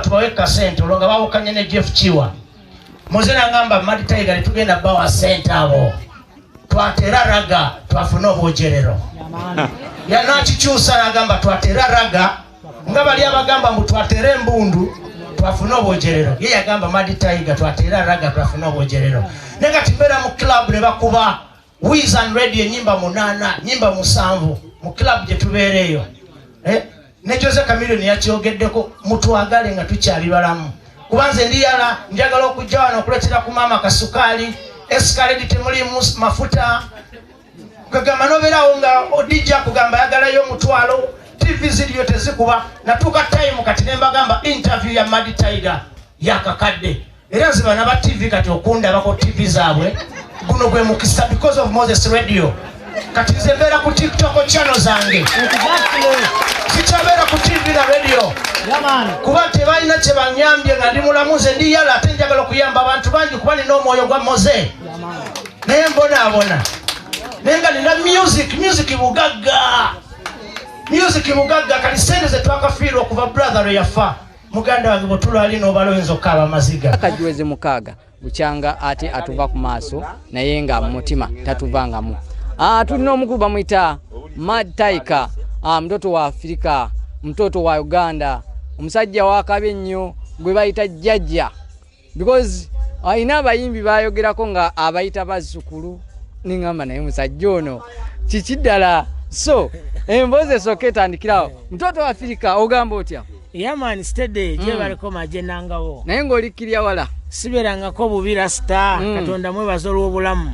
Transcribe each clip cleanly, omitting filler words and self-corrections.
Tubawe kasente. Olwo nga bawukanye ne Jeff Kiwa. Moze nagamba, "Mad Tiger, tetugenda bawa sente abo, twatera ragga twafune obwogerero." Yanakikyusa nagamba, "Twatera ragga," nga bali abagamba mbu twatere embundu twafune obwogerero. Ye yagamba, "Mad Tiger, twatera ragga twafune obwogerero." Naye nga timbeera mu club ne bakuba Wiz and Radio enyimba munaana, nyimba 7 mu club gye tubeera eyo. Eh, ne Jose Chameleone yakyogeddeko, mutwagale nga tukyali balamu, kuba nze ndiyala njagala okujja wano okuleetera ku maama kasukaali, Escalade temulimu mafuta. Kagamba nobeerawo nga odijja kugamba ayagalayo 500, TV ziriyo tezikuba. Natuuka time kati nembagamba interview ya Mad Tiger yakakadde, era nze bana ba TV kati okundabako TV zaabwe, guno gwe mukisa because of Moses Radio. Kati nze mbeera ku TikTok channel zange, sikyabeera ku TV na radio kuba tebalina kye banyambye nga ndi mulamu. Nze ndi yala, ate njagala okuyamba abantu bangi kuba nina omwoyo gwa Moze, naye mbonaabona, naye nga nina music. Music bugagga, music bugagga. Kati sente zetwakafiirwa okuva brother lwe yafa, muganda wange, bwetulwali n'obala oyinza okukaaba amaziga. Akagiweze 6 bukyanga ate atuva ku maaso, naye nga mu mutima tatuvangamu. Tulina omukulu bamuyita Mad Tiger, mtoto wa Afirika, mtoto wa Uganda, omusajja wakabi ennyo gwe bayita jjajja, because alina abayimbi bayogerako nga abayita bazzukulu. Niŋŋamba, naye musajja ono kiki ddala? So emboozi esooka etandikirawo, mtoto wa Afirika, ogamba otya? Yeah man, steady. Gyebaliko maje nangawo. Naye ng'olikkirya wala. Sibeerangako bubi, rasta. Katonda mwebaza olw'obulamu.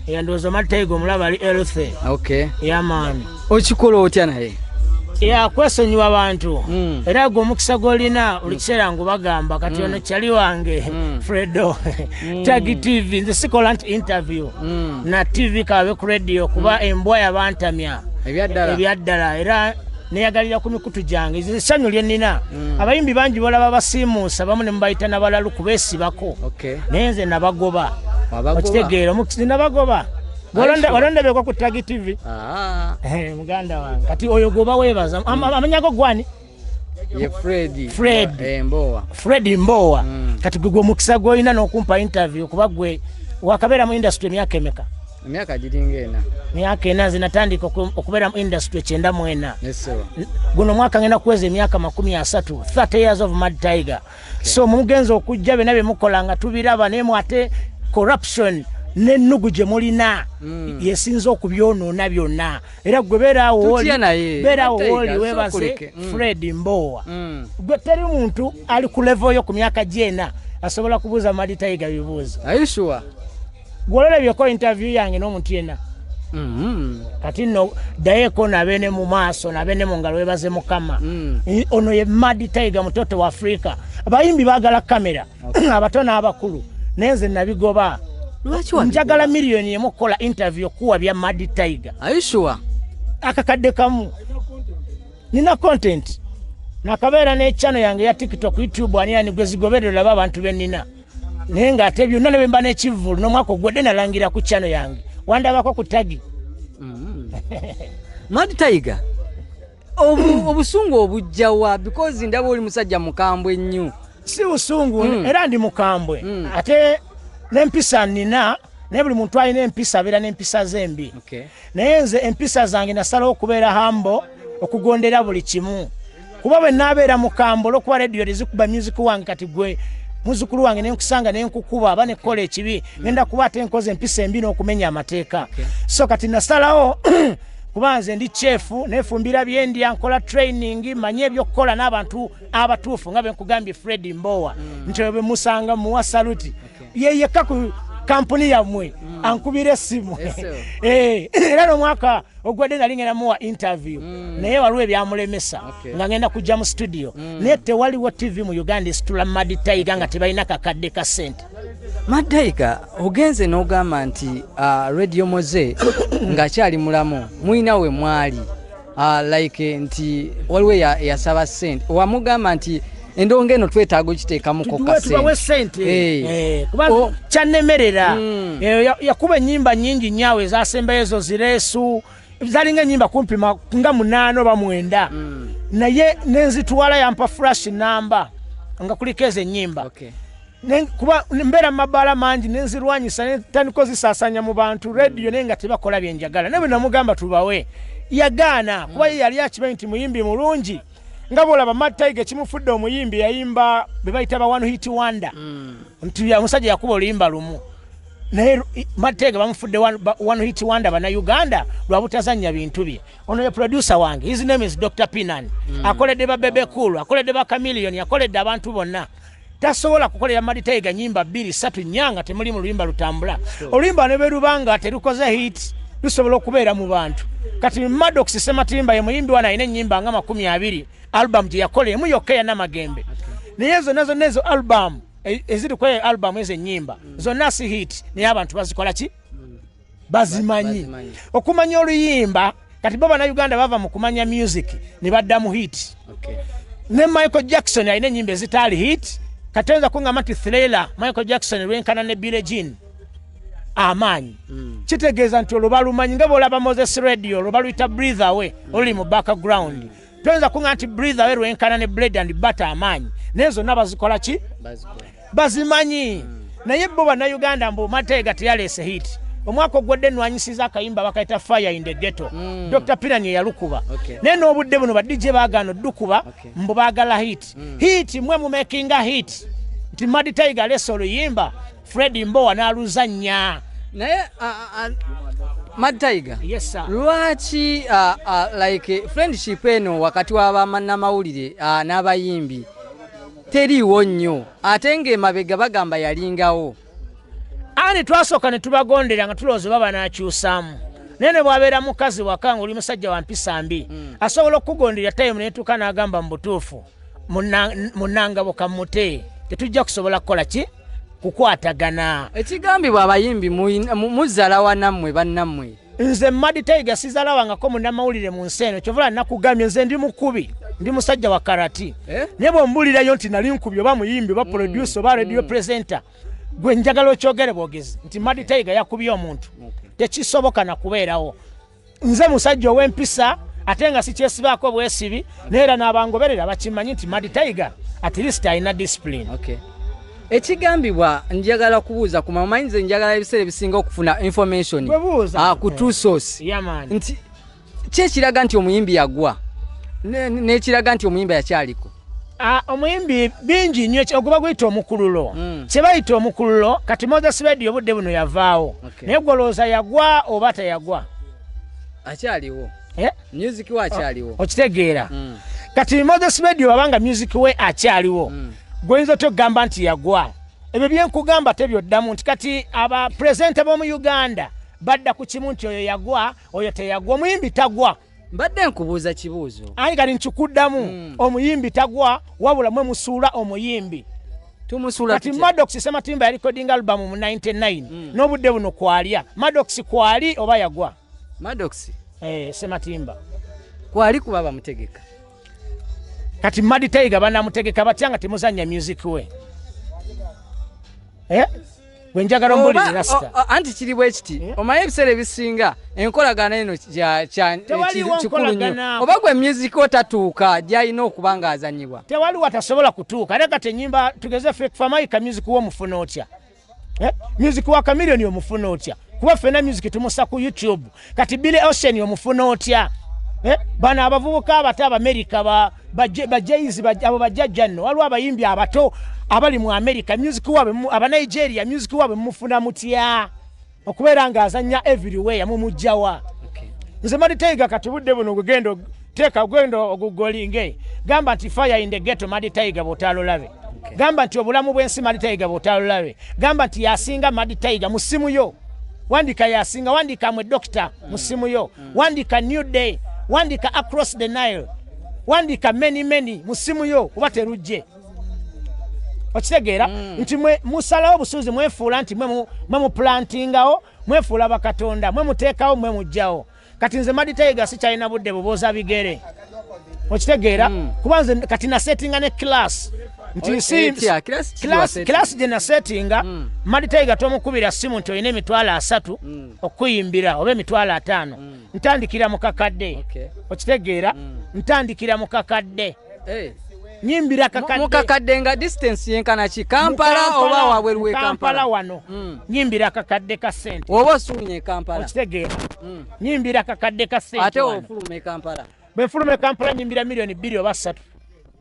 Ndowooza Mad Tiger omulaba ali healthy. Yeah man. Okikola otya naye? Ya, kwesonyiwa abantu. Era gwe omukisa gw'olina buli kiseera ngubagamba kati ono kyali wange Fredo Tag TV. Nze sikola nti interview na TV kabe ku radio, kuba embwa yabantamya. Ebyaddala. Ebyaddala, era neyagalira ku mikutu gyange. Nze essanyu lye nnina, abayimbi bangi bolaba basiimuusa, bamu ne mubayita nabalalu kubeesibako, naye nze nabagoba. Wabagoba? Okitegeera? Omukisa nabagoba. Walondebekwa ku Tag TV. Ah, Muganda wange, kati oyo gwoba weebaza. Amanyago gwani? Ye Fred. Fred. Mbowa. Fred Mbowa. Kati gwe omukisa gwolina n'okumpa interview, kuba gwe wakabeera mu industry emyaka emeka? Emyaka giringa 4. Myaka 4. Nze natandika okubeera mu industry 94. Nesebo. Guno mwaka ngenda kuweza emyaka 30, 30 years of Mad Tiger. So mugenza okujja, byonna byemukola nga tubiraba, naye mwate corruption n'ennugu gye mulina yesinza okubyonoona byonna. Era gwe beeraawo wooli- Tutya naye? Beeraawo Mad Tiger, wooli, weebaze sookuleke. Fred Mbowa. Gwe teri muntu ali ku level yo ku myaka gyena asobola kubuuza Mad Tiger bibuuzo. Are you sure? Gwololabyeko interview yange n'omuntu yenna? Kati nno ddayoeko nabe ne mu maaso, nabe ne mu ngalo, webaze Mukama. Ono ye Mad Tiger, mutoto wa Afrika. Abayimbi baagala kamera, abato n'abakulu, naye nze nabigoba. Lwaki wabigoba? Njagala miliyoni 1 okukola interview okuwa bya Mad Tiger. Are you sure? Akakadde kamu. Nina content, nakabeera ne channel yange ya TikTok, YouTube, ani ani gwe zigoberera, laba abantu benina. Naye ngaate byonna ne bemba n'ekivvulu n'omwaka ogwedde nalangira ku channel yange, wandabako ku Tagi. Mad Tiger, obusungu obujjawa? Because ndaba oli musajja mukambwe ennyo. Si busungu, era ndi mukambwe, ate n'empisa nina, naye buli muntu alina empisa abeera n'empisa ze embi. Naye nze empisa zange nasalawo okubeera humble, okugondera buli kimu, kuba bwe naabeera mukambwe olwokuba rediyo tezikuba music wange, kati gwe muzukulu wange nenkusanga nenkukuba aba nekukola ekibi, ngenda kuba ate nkoze empisa embi n'okumenya amateeka. So kati nasalawo, kuba nze ndi chef, nefumbira byendya, nkola training, manye ebyokukola n'abantu abatuufu nga benkugambye Fred Mbowa, nti oyo bwe musanga muwa saluti. Ye yekka ku kampuni yammwe ankubira essimu. Yes, sir. Era n'omwaka ogwadde nali ngenda muwa interview, naye waliwo ebyamulemesa nga ngenda kujja mu studio, naye tewaliwo TV mu Uganda esitula Mad Tiger nga tebalina kakadde ka ssente. Mad Tiger, ogenze n'ogamba nti Radio Moze ng'akyali mulamu mulina we mwali, like nti waliwo eyasaba ssente, wamugamba nti endongo eno twetaaga okiteekamuko Tuwe tubawe kasente. sente. Kuba kyannemerera. Yakuba ennyimba nnyingi nnyo ezasembayo, ezo zireesu zalinga ennyimba kumpi nga munaana oba mwenda, naye nenzitwala yampa flash namba. Nga kuliko ezo ennyimba. Kuba mbeera mu mabaala mangi, nenzirwanyisa, netandika ozisaasanya mu bantu, radio, naye nga tebakola byenjagala. Naye bwe namugamba tubawe, yagaana, kuba ye yali akimanyi nti muyimbi mulungi. Nga bwolaba Mad Tiger, ekimufudde omuyimbi, yayimba be bayita ba one hit wonder, nti omusajja yakuba oluyimba lumu. Naye Mad Tiger bamufudde one hit wonder bannayuganda lwa butazannya bintu bye. Ono ye producer wange, his name is Dr Pinan. Akoledde ba Bebe Cool, akoledde ba Chameleone, akoledde abantu bonna. Tasobola kukolera Mad Tiger nyimba bbiri, ssatu, nnya nga temuli mu luyimba lutambula. Oluyimba ne bwe luba nga terukoze hit, lusobola okubeera mu bantu. Kati Maddox Sematimba ye muyimbi wano, alina ennyimba nga 20 album gye yakola emu yokka eya Namagembe, naye zonna zonna ezo album eziri ku eyo album, ezo ennyimba zonna si hit, naye abantu bazikola ki? Bazimanyi. Bazimanyi. Okumanya oluyimba, kati bo bannayuganda bava mu kumanya music ne badda mu hit. Ne Michael Jackson alina ennyimba ezitaali hit. Kati oyinza kuŋŋamba nti Thriller Michael Jackson lwenkana ne Billie Jean amaanyi? Kitegeeza nti olwo balumanyi. Nga bwolaba Moses Radio, olwo baluyita Breathe Away, oluli mu background. Toyinza kuŋŋamba nti Breathe Away lwenkana ne Bread and Butter amaanyi, naye zonna bazikola ki? Bazikola. Bazimanyi. Naye bo bannayuganda mbu Mad Tiger teyaleese hit. Omwaka ogwodde nwanyisiza akayimba bakayita Fire in the Ghetto, Dr Pinan yeyalukuba. Naye n'obudde buno ba DJ baagaana oddukuba. Mbu baagala hit. Hit mwe mumakinga hit, nti Mad Tiger aleese oluyimba, Fred Mbowa n'aluzannya. Naye Mad Tiger, Yes, sir. lwaki like friendship eno wakati w'abannamawulire n'abayimbi teriiwo nnyo, ate ng'emabega bagamba yalingawo? Ani twasooka ne tubagondera nga tulowooza oba banaakyusaamu, naye ne bw'abeera mukazi waka nga oli musajja wa mpisa mbi, asobola okukugondera time netuuka n'agamba mu butuufu munnangabo kamute, tetujja kusobola kukola ki, kukwatagana. Ekigambibwa abayimbi muzaala nammwe bannammwe. Nze Mad Tiger sizalawangako munnamawulire mu nsi eno. Kyovula nakugambye, nze ndi mukubi, ndi musajja wa karate. Eh? Naye bwembulirayo nti nali nkubi oba muyimbi oba producer oba radio presenter, gwe njagala okyogere bwogezi nti Mad Tiger yakubye omuntu. Tekisoboka nakubeerawo. Nze musajja ow'empisa, ate nga sikyesibaako bwesibi, naye era n'abangoberera bakimanyi nti Mad Tiger at least alina discipline. Okay. Ekigambibwa, njagala kubuuza ku mamanyi, nze njagala ebiseera ebisinga okufuna information Bwebuuza. Ku true source. Yeah, man. Nti kyekiraga nti omuyimbi yagwa n'ekiraga nti omuyimbi akyaliko? Ah, omuyimbi bingi nnyo. Oguba guyita omukululo. Kye bayita omukululo, kati Moses Radio obudde buno yavaawo. Naye gwolowooza yagwa oba teyagwa? Akyaliwo. Eh? Music we akyaliwo. Okitegeera? Kati Moses Radio wabanga music we akyaliwo, gwoyinza otya okugamba nti yagwa? Ebyo byenkugamba tebyoddamu nti kati abapresenter b'omu Uganda badda ku kimu nti oyo yagwa, oyo teyagwa. Omuyimbi tagwa. Mbadde nkubuuza kibuuzo. Ayi, kati nkikuddamu. Omuyimbi tagwa, wabula mwe musuula omuyimbi. Tumusuula Kati tutya? Maddox Sematimba yarecording album mu 99, n'obudde buno kwalya. Maddox kwali oba yagwa? Maddox? Eh, Sematimba. Kwali, kuba bamutegeka. Kati Mad Tiger banamutegeka batya nga temuzannya music we? Eh? Gwe njagala ombulire, Rasta. Anti kiri bwe kiti, omanyi ebiseera ebisinga enkolagana eno Tewaliwo kikulu nnyo. nkolagana. Oba gwe music otatuuka gyalina okuba ng'azanyibwa. Tewaliwo atasobola kutuuka. Ate kati enyimba, tugeze Fik Fameica, music we omufuna otya? Eh? Music wa Chameleone omufuna otya? Kuba ffenna music tumusa ku YouTube. Kati Billy Ocean omufuna otya? Eh? Bano abavubuka abato Abamerika, ba Jay-Z, abo bajjajja nno. Waliwo abayimbi abato abali mu America, music waabwe Abanigeria, music waabwe mumufuna mutya okubeera ng'azannya everywhere? Mumugjawa? Nze Mad Tiger kati budde buno gugenda teeka, genda ogugolinge, gamba nti Fire in the Ghetto Mad Tiger bw'otaalolabe. Gamba nti Obulamu bw'ensi Mad Tiger bw'otaalolabe. Gamba nti Yasinga Mad Tiger mu ssimu yo, wandika Yasinga, wandika Mwe Doctor mu ssimu yo, wandika New Day, wandika Across the Nile, wandika Many Many mu ssimu yo, oba terujje. Okitegeera nti mwe musalawo obusuuzi, mwefuula nti mwe muplantingawo, mwefuula bakatonda, mwe muteekawo, mwe mugjawo. Kati nze Mad Tiger sikyalina budde bubooza bigere, okitegeera? Kuba nze kati nasetinga ne class nti Etya? Class ki wasetinga? Class gye nasetinga, Mad Tiger tomukubira simu nti olina 300,000 okuyimbira oba 50,000. Ntandikira mu kakadde. Okitegeera? Ntandikira mu kakadde. Eh. Nyimbira kakadde. Mukakadde nga distance yenkana ki? Kampala oba wabweru we Kampala wano. Nyimbira kakadde ka ssente. Oba osuumye e Kampala. Okitegeera? Nyimbira kakadde ka ssente. Ate ofuluma e Kampala. Bwe nfuluma e Kampala nyimbira 2 miliyoni oba 3.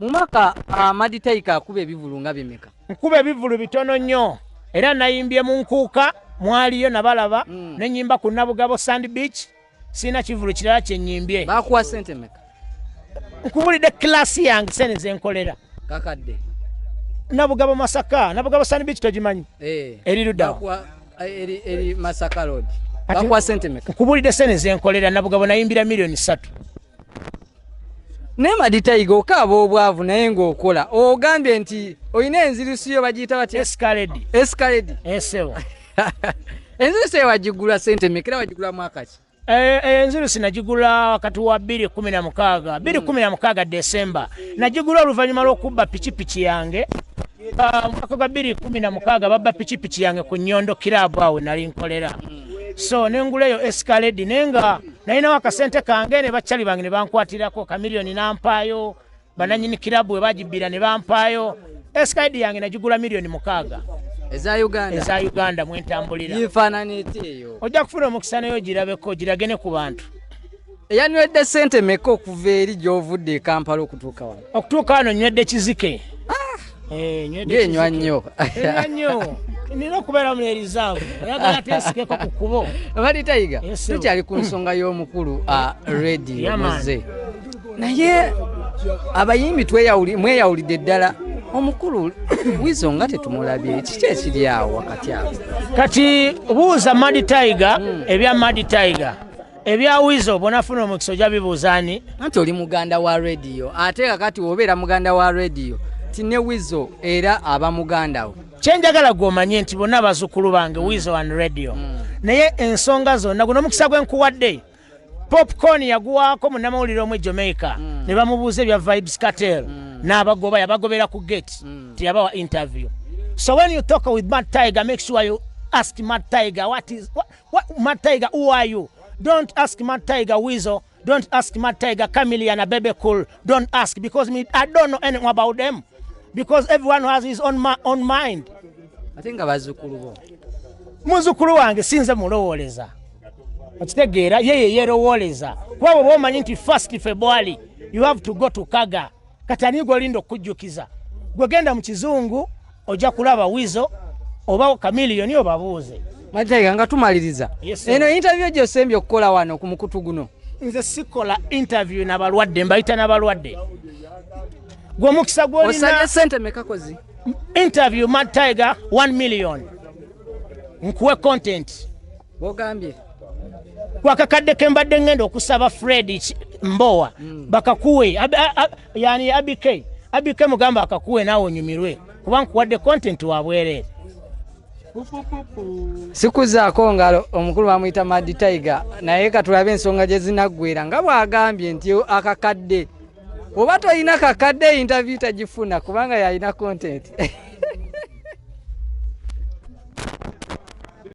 Mu mwaka Mad Tiger akuba ebivulu nga bimeka? Nkuba ebivulu bitono nnyo, era nayimbye mu Nkuuka, mwaliyo nabalaba, nenyimba ku Nabugabo Sand Beach. Sirina kivulu kirala kyenyimbye. Bakuwa ssente meka? Nkubulidde class yange, sente zenkolera. Kakadde. Nabugabo Masaka, Nabugabo Sand Beach togimanyi? Eh. Eri luddawa? Bakuwa eri Masaka Road. Bakuwa ssente meka? Nkubulidde sente zenkolera. Nabugabo nayimbira 3 miliyoni. Naye Mad Tiger, okaaba obwavu naye ng'okola. Ogambye nti olina enzirusi yo, bagiyita batya? Escalade. Escalade. Esebo. Enzirusi eyo wagigula ssente meka era wagigula mwaka ki? Enzirusi nagigula wakati wa 2016, 2016 Desemba nagigula, oluvannyuma lw'okubba pikipiki yange. Mwaka gwa 2016 babba pikipiki yange ku Nyondo Club awo nali nkolera, so nengula eyo Escalade, naye nga nalinawo akasente kange ne bakyali bange ne bankwatirako kamiliyoni nampaayo, bananyini kirabu we bagibbira ne bampaayo. Escalade yange nagigula 6 miliyoni. Eza Uganda? Eza Uganda, mwentambulira. Yifaanana eti eyo? Ojja kufuna omukisa naye ogirabeko, giragene ku bantu. Eyanywedde ssente meka okuva eri gy'ovudde e Kampala okutuuka wano? Okutuuka wano nywedde kizike. Eh, nywedde Ng'enywa kizike. nnyo. Enywa nnyo, nina okubeera mu reserve, oyagala tesikeko ku kkubo. Mad Tiger, Yes, sir. tukyali ku nsonga y'omukulu Radio. Yeah, man. Muze naye abayimbi mweyawulidde ddala. Omukulu Wizo nga tetumulabye, kiki ekiri awo wakati awo? Kati buuza Mad Tiger ebya Mad Tiger, ebya Wizo bonafuna omukisa ojja bibuuza ani? Anti oli muganda wa Radio, ate kakati wobeera muganda wa Radio ti ne Wizo era aba muganda wo. Kyenjagala gwe omanye nti bonna bazzukulu bange, Wizo and Radio, naye ensonga zonna guno omukisa gwe nkuwadde. Popcorn yaguwaako munnamawulire omwe Jamaica ne bamubuuza ebya Vybz Kartel, n'abagoba, yabagobera ku gate, teyabawa interview. So when you talk with Mad Tiger, make sure you ask Mad Tiger what is what, Mad Tiger, who are you? Don't ask Mad Tiger Weasel, don't ask Mad Tiger Chameleon and Bebe Cool. Don't ask, because me, I don't know anything about them, because everyone has his own mind. Ate nga bazzukulu bo. Muzzukulu wange sinze mulowooleza, okitegeera? Ye ye yeerowooleza, kuba bwe omanyi nti first February you have to go to Kaga, kati ani gwolinda okujjukiza? Gwe genda mu kizungu, ojja kulaba Wizo oba Chameleone obabuuze. Mad Tiger, nga tumaliriza, Yes, sir. eno interview gyosembye okukola wano ku mukutu guno? Nze sikola interview nabalwadde, mbayita nabalwadde. Gwe omukisa gwolina. Osabye sente meka kozi? Interview Mad Tiger 1 million, nkuwe content. Bwogambye. Kwakakadde ke mbadde ngenda okusaba Fred Mbowa bakakuwe. Yani abk abk mugamba akakuwe, naawe onyumirwe, kuba nkuwadde content wa bwereere. Sikuzaako ngalo. Omukulu bamuyita Mad Tiger, naye katulabe ensonga gye zinaggwera nga bw'agambye nti akakadde, oba tolina kakadde interview tagifuna kubanga yalina content.